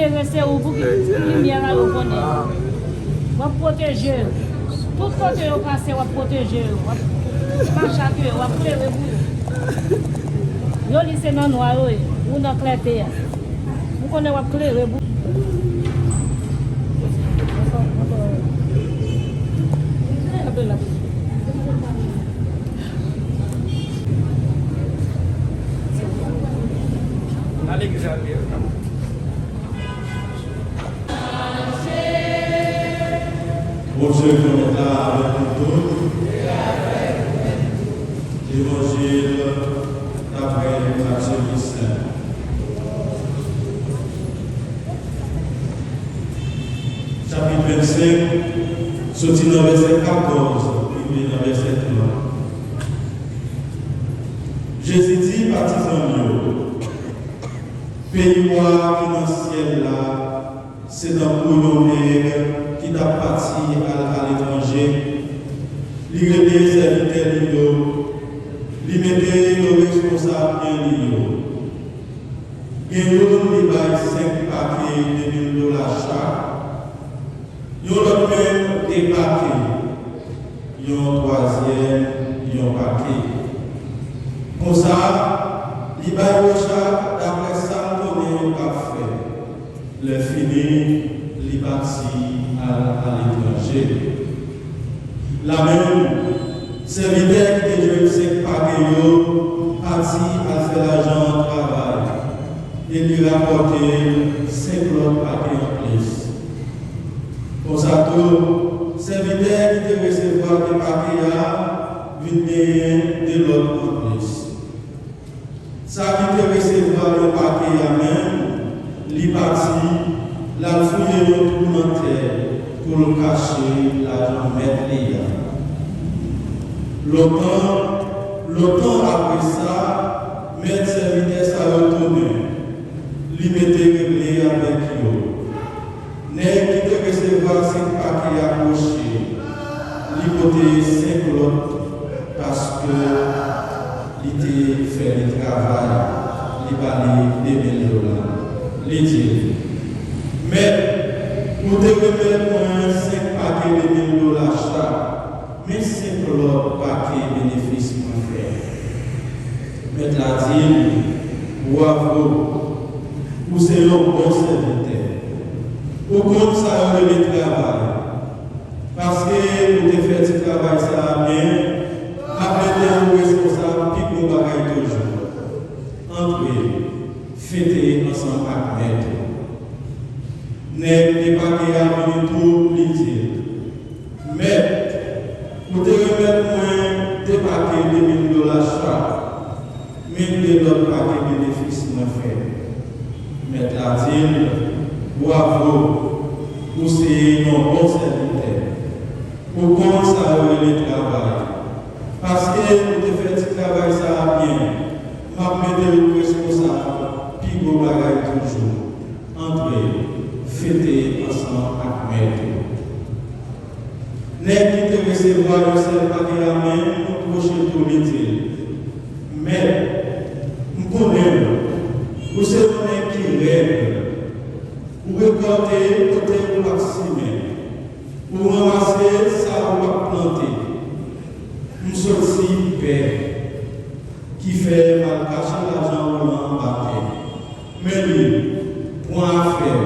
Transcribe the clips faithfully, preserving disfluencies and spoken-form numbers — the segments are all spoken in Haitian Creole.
Klere se ou, pou ki, pou limyè la yo konnen. W ap pwoteje yo. Tout kote yo pase, w ap pwoteje yo. W ap mache ak yo, w ap klere pou yo. Yo li se nan nwa yo ye, ou nan klète a. M konnen w ap klere pou. Nan legliz a l ye. Bondye, Mèt la avèk nou tout. Levanjil daprè Matye ki sen. Chapit vennsenk, soti nan vèsè katòz rive nan vèsè trant. Jezi di patizan l yo, Peyi wa ki nan syèl la se tankou yon nèg ki t ap pati al aletranje. Li rele sèvitè li yo, li mete yo responsab byen li yo. Gen youn li bay senk pake de mil dola chak, yon lòt menm de pake, yon twazyèm yon pake. Konsa, li bay yo chak daprè sa l konnen yo kab fè. Lè fini, li pati al aletranje. Lamenm, sèvitè ki te jwenn senk pake yo pati al fè lajan an travay, e li rapòte l senk lòt pake anplis. Konsa tou, sèvitè ki te resevwa de pake a vin genyen de lòt anplis. Sa ki te resevwa yon pake a menm, li pati, l al fouye yon twou nan tè pou l kache lajan mèt li a. Lontan, lontan apre sa, mèt sèvitè sa yo tounen, li mete regle avèk yo. Nèg ki te resevwa senk pake a pwoche, li pote senk lòt, paske li te fè li travay, li ba li de mil dola. Li di l, Mèt, ou te remèt mwen senk pake de mil dola chak, men senk lòt pake benefis mwen fè. Mèt la di l, Bwavo, ou se yon bon sèvitè. Ou konn sa yo rele travay. Paske ou te fè ti travay sa a byen, m ap mete ou responsab pi gwo bagay toujou. Antre, fete ansanm ak mèt ou. Nèg de pake a vini tou, li di l, Mèt, ou te remèt mwen de pake de mil dola chak, men de lòt pake benefis mwen fè. Mèt la di l, Bwavo, ou se yon bon sèvitè. Ou konn sa yo rele travay. Paske ou te fè ti travay sa a byen, m ap mete ou responsab pi gwo bagay toujou. Antre, fete ansanm ak mèt ou. Nèg ki te resevwa yon sèl pake a menm pwoche tou, li di l, Mèt, m konnen w, ou se yon nèg ki rèd. Ou rekòlte kote ou pa t simen. Ou ranmase sa ou pa t plante. M soti pè, kifè m al kache lajan ou lan anba tè. Men li, pran afè w.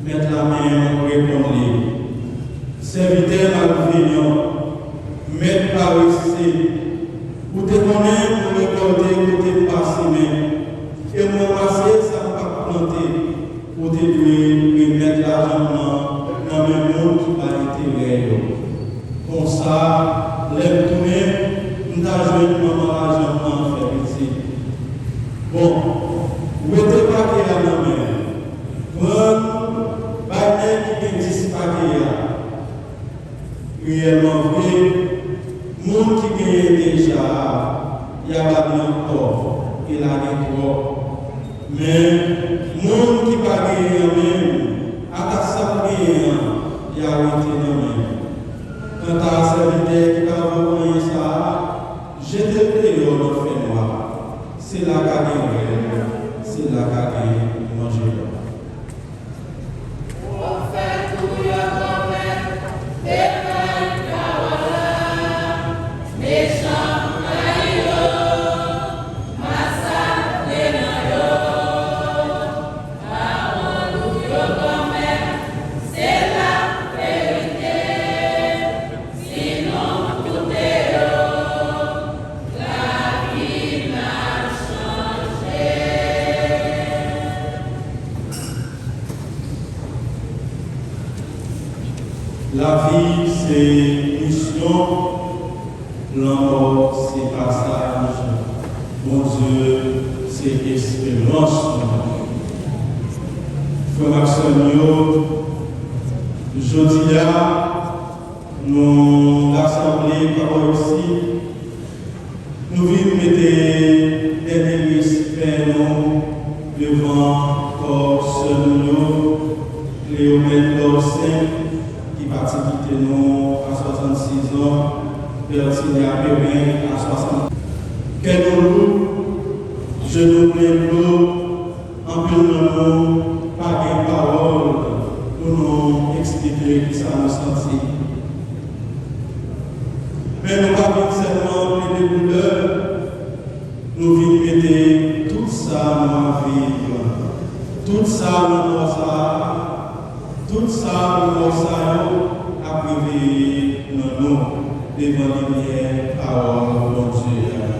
Mèt la menm reponn li, Sèvitè malveyan, mèt parese, ou te konnen pou m rekòlte kote m pa simen, e m ranmase sa m pa t plante. Ou te dwe remèt lajan m nan nan men moun ki bay enterè yo. Konsa, lè m tounen, m ta jwenn manman lajan m nan fè pitit. Bon, wete pake a nan men m. Pran l, bay nèg ki gen dis pake a. Reyèlman vre, moun ki genyen deja a, y a ba li ankò, e l a gen twòp. Men, moun ki pa genyen an menm, ata sa l genyen an, y a wete nan men l. Kanta sèvitè ki pa vo anyen sa a, jete l deyò nan fènwa. Se la ka gen rèl, se la ka gen manje blan. Lavi se misyon, lanmò se pasaj. Bondye se esperans nou. Frè m ak sè m yo, jodi a, nou rasanble pa bò isi, nou vin mete dènye respè nou devan kò sè nou yo, Cléomette Dorcin, ki pati kite nou a swasannsis an, Bertinia Perrin a swasannsis. Kè nou lou, je nou plen dlo, anpil nan nou pa gen pawòl pou nou eksplike kisa nou santi. Men nou pa vin sèlman plede doulè, nou vin mete tout sa nou ap viv, tout sa lanmò sa a, tout sa lanmò sa yo ap reveye nan nou devan limyè pawòl Bondye a.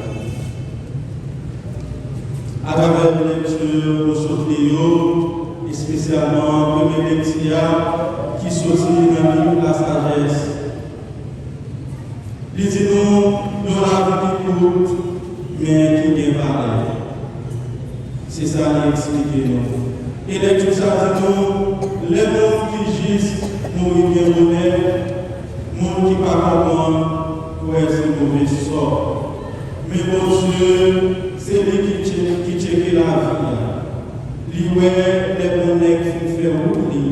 Atravè lekti nou sot li yo, espesyalman premye lekti a ki soti nan liv Lasajès, li di nou yon lavi ki kout, men ki gen valè. Se sa li eksplike nou. E lekti sa di nou, lè moun ki jis mouri byen bonè, moun ki pa konprann kwè se move sò. Men Bondye, se li ki tche-, ki tcheke lavi a. Li wè lè bon nèg fin fè wout li,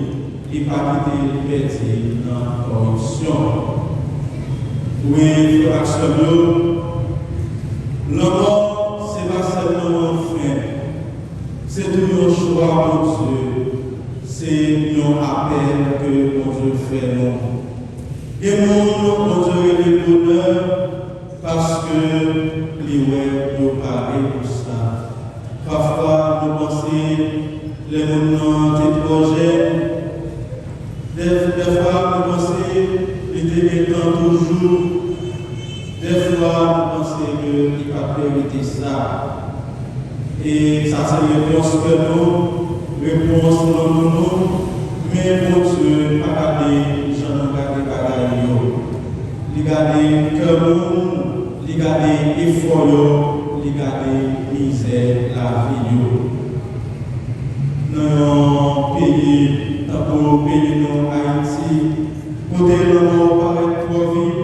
li pa kite l pèdi nan kòripsyon. Wi, frè ak sè m yo, lanmò se pa sèlman yon fen, se tou yon chwa Bondye, se yon apèl ke Bondye fè nou. Gen moun Bondye rele bonè, paske li wè yo pare pou sa. Pafwa, nou panse lè moun nan te twò jèn, dè-, dèfwa, nou panse li te gen tan toujou, dèfwa, nou panse ke li pa t merite sa. E sa se repons kè nou, repons lanmou nou, men Bondye pa gade jan nou gade bagay yo. Li gade kè moun, li gade efò yo, li gade mizè lavi yo. Nan yon peyi tankou peyi nou Ayiti, kote lanmò parèt twò vit,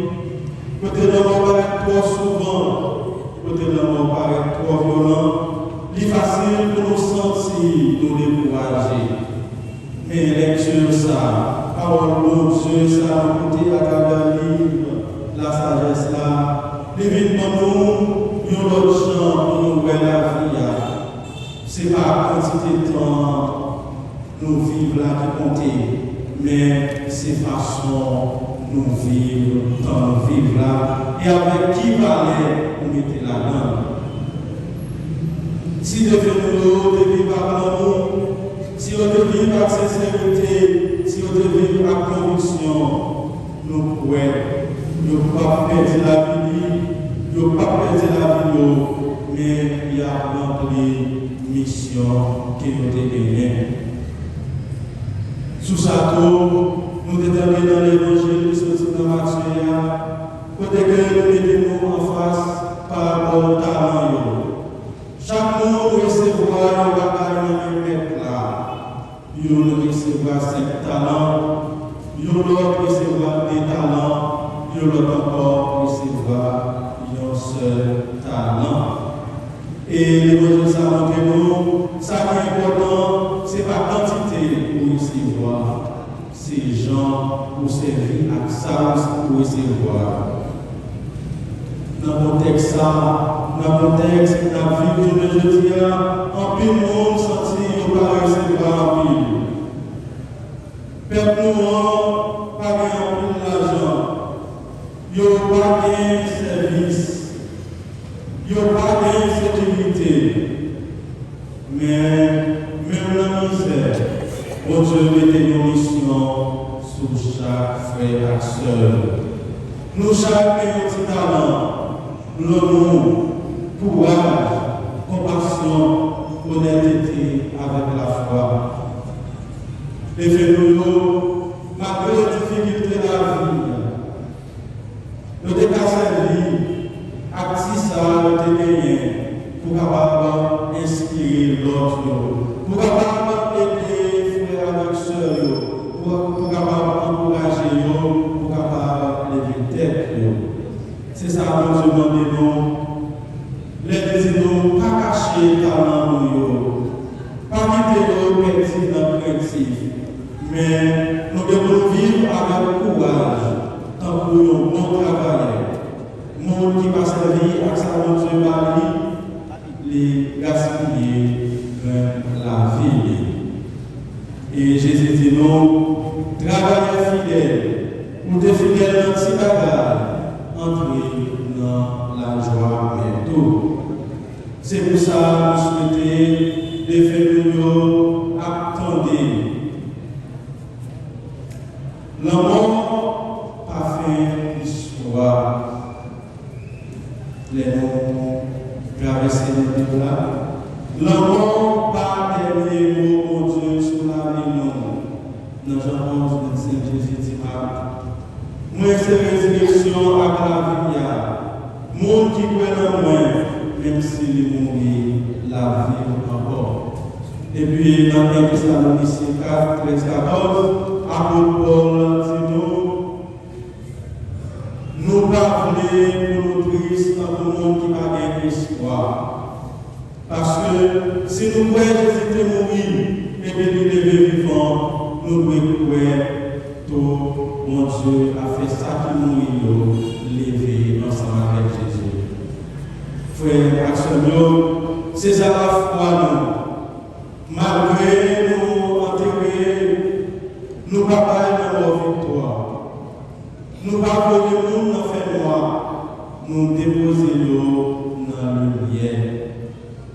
kote lanmò parèt twò souvan, kote lanmò parèt twò vyolan, li fasil pou nou santi nou dekouraje. Men lekti sa, pawòl Bondye sa nou koute atravè liv Lasajès la, li vin ban nou yon lòt jan pou nou wè lavi a. Se pa kantite tan nou viv la ki konte, men se fason nou viv tan nou viv la, e avèk ki valè nou mete ladan l. Si defen nou yo te viv ak lanmou, si yo te viv ak senserite, si yo te viv ak konviksyon, nou kwè yo p ap pèdi lavi li, yo p ap pèdi lavi yo, men y ap ranpli misyon ke yo te genyen. Sou sa tou, nou te tande nan levanjil ki soti nan Matye a, kote ke li mete nou anfas parabòl talan yo. Chak moun resevwa yon bagay nan men mèt la. Youn resevwa senk talan, yon lòt resevwa de talan, yon lòt ankò resevwa yon sèl talan. E levanjil sa montre nou, sa ki enpòtan, se pa kantite ou resevwa, se jan ou sèvi ak sa ou resevwa. Nan kontèks sa, nan kontèks n ap viv jounen jodi a, anpil moun santi yo pa resevwa anpil. Pèp nou an pa gen anpil lajan, yo pa gen sèvis, yo pa gen sekirite. Men, menm nan mizè, Bondye mete yon misyon sou chak frè ak sè l. Nou chak gen yon ti talan, lanmou, kouraj, konpasyon, onètete avèk lafwa. Defen nou yo, malgre difikilte Mande nou, lè li di nou pa kache talan nou yo, pa kite yo pèdi nan krentif, men nou gen pou nou viv avèk kouraj, tankou yon bon travayè. Moun ki pa sèvi ak sa Bondye ba li, li gaspiye grenn lavi li. E Jezi di nou, travayè fidèl, ou te fidèl nan ti bagay, antre nan lajwa mèt ou. Se pou sa nou swete defen nou yo ap tande. Lanmò pa fen istwa. Lè nou travèse nan Bib la, lanmò pa dènye mo Bondye sou lavi nou. Nan Jan onz vennsenk, Jezi di, Mat, mwen se rezireksyon ak lavi a. Moun ki kwè nan mwen, menm si li mouri, l ap viv ankò. Epi nan en Tesalonisyen kat, trèz, katòz, apot Pòl di nou, nou pa vle pou nou tris tankou moun ki pa gen espwa. Paske si nou kwè Jezi te mouri epi li leve vivan, nou dwe kwè tou Bondye ap fè sa ki mouri yo leve ansanm avèk Jezi. Frè ak sè m yo, se sa lafwa nou. Malgre nou antere, nou pa bay lanmò viktwa. Nou pa voye moun nan fènwa, nou depoze yo nan limyè.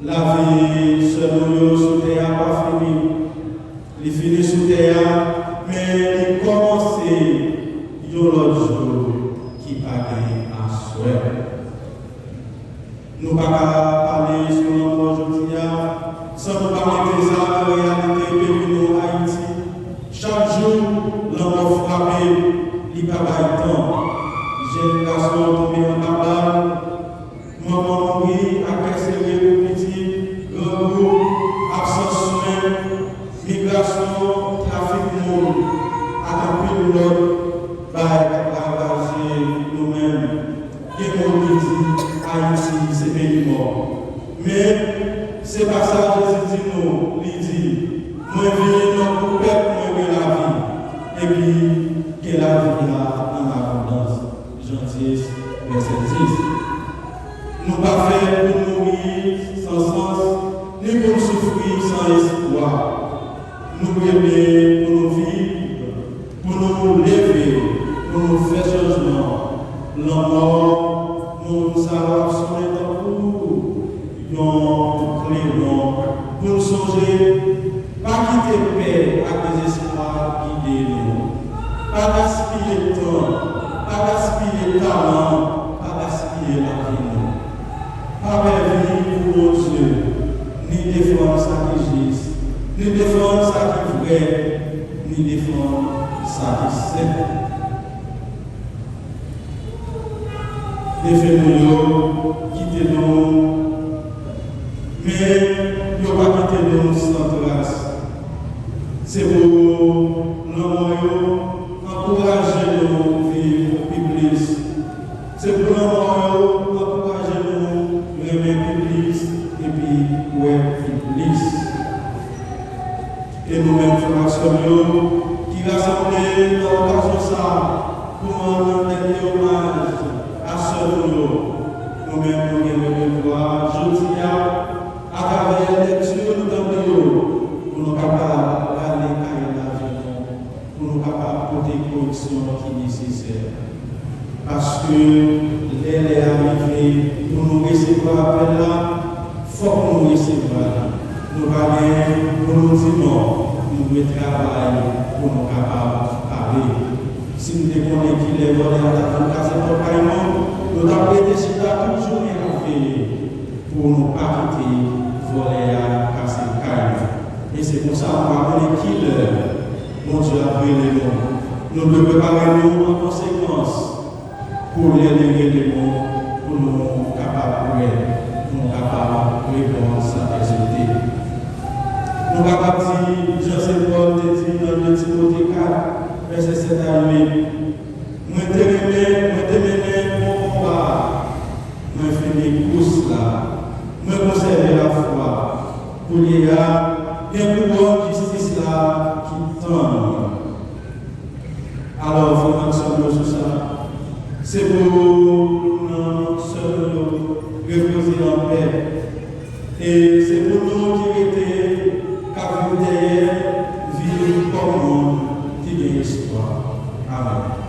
Lavi sè nou yo sou tè a pa fini. Li fini sou tè a, men li kòmanse yon lòt jou ki pa gen aswè. Nou pa ka pale sou lanmò jodi a san nou pa mete sa nan reyalite peyi nou, Ayiti. Chak jou, lanmò frape, li pa bay tan. Jèn gason tonbe anba bal, manman mouri ak kè sere pou pitit, grangou, absans swen, migrasyon, trafik moun, ak anpil lòt bagay k ap ravaje nou menm. Gen moun ki di Ayiti se peyi mò. Men, se pa sa Jezi di nou. Li di, mwen vin pou pèp mwen gen lavi, epi gen lavi a an abondans. Jan dis, vèsè dis. Nou pa fèt pou n mouri san sans, ni pou n soufri san espwa. Nou rele pou nou viv, pou nou leve, pou nou fè chanjman. Lanmò, moun sa yo ap sonnen tankou yon klewon pou n sonje. Pa kite pè ak dezespwa gide nou. Pa gaspiye tan, pa gaspiye talan, pa gaspiye lavi nou. Pa pè viv pou Bondye, ni defann sa ki jis, ni defann sa ki vrè, ni defann sa ki sen. Defen nou yo kite nou, men yo pa kite nou san tras. Se pou lanmò yo ankouraje nou viv pi plis. Se pou lanmò yo ankouraje nou renmen pi plis epi kwè pi plis. E nou menm, frè ak sè m yo, ki rasanble nan okazyon sa a pou n rann dènye omaj a sè nou yo, nou menm, nou gen pou devwa jodi a, atravè lèkti nou tande yo, pou nou kapab rale kay lavi nou, pou nou kapab pote koreksyon ki nesesè. Paske lè lè a rive pou nou resevwa apèl la, fòk nou resevwa li. Nou pa gen pou nou di non, nou dwe travay pou nou kapab pale. Si nou te konnen kilè vòlè a t ap vin kase pòt kay nou, nou t ap rete chita tout jounen ap veye pou nou pa kite vòlè a kase kay nou. E se konsa, nou pa konnen kilè Bondye ap rele nou. Nou dwe prepare nou an konsekans pou lè li rele nou, pou nou kapab prè, pou nou kapab reponn sa Bondye te. Nou kapab di, jan Sen Pòl te di nan de Timote kat, vèsè sèt a uit, mwen te renmen, mwen te mennen bon konba a, Mwen fini kous la, mwen konsève lafwa. Kounye a, gen kouwòn jistis la ki tann mwen. Alò, frè m ak sè m yo, sou sa, se pou nou sèl nou repoze anpè. E se pou nou ki rete, k ap viv dèyè, viv kòm moun ki gen espwa. Amèn.